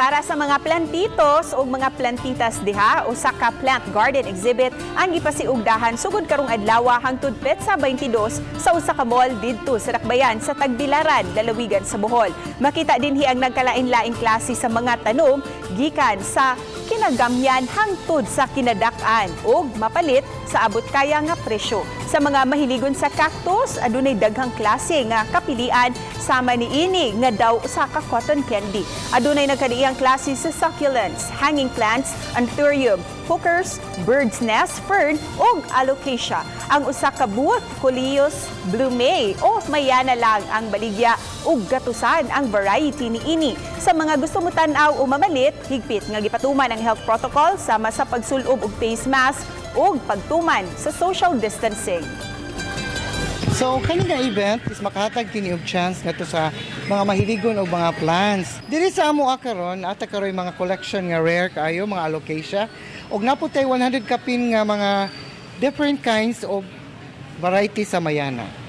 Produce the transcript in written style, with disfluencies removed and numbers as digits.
Para sa mga plantitos o mga plantitas diha, usa ka plant garden exhibit ang gipasiugdahan sugod karong adlaw hangtod petsa 22 sa usa ka mall didto sa Dakbayan sa Tagbilaran, lalawigan sa Bohol. Makita dinhi ang nagkalain-laing klase sa mga tanom gikan sa kinagamyan hangtod sa kinadak-an ug mapalit sa abot kaya nga presyo. Sa mga mahiligon sa cactus, adunay daghang klase nga kapilian sama niini nga daw usa ka cotton candy. Adunay nagkadaiyang klase sa succulents, hanging plants, anthurium, hookers, bird's nest fern ug alocasia. Ang usa ka booth, Coleus Blumei o mayana lang ang baligya ug gatusan ang variety niini. Sa mga gusto mo tan-aw o mamalit, higpit nga gipatuman ang health protocol sama sa pagsulob og face mask ug pagtuman sa social distancing. So kani nga event is makahatag kini og chance ngadto sa mga mahiligon og mga plants. Diri sa amo karon, ata karon mga collection nga rare kaayo, mga alocasia, ug naa pod tay 100 kapin nga mga different kinds of variety sa mayana.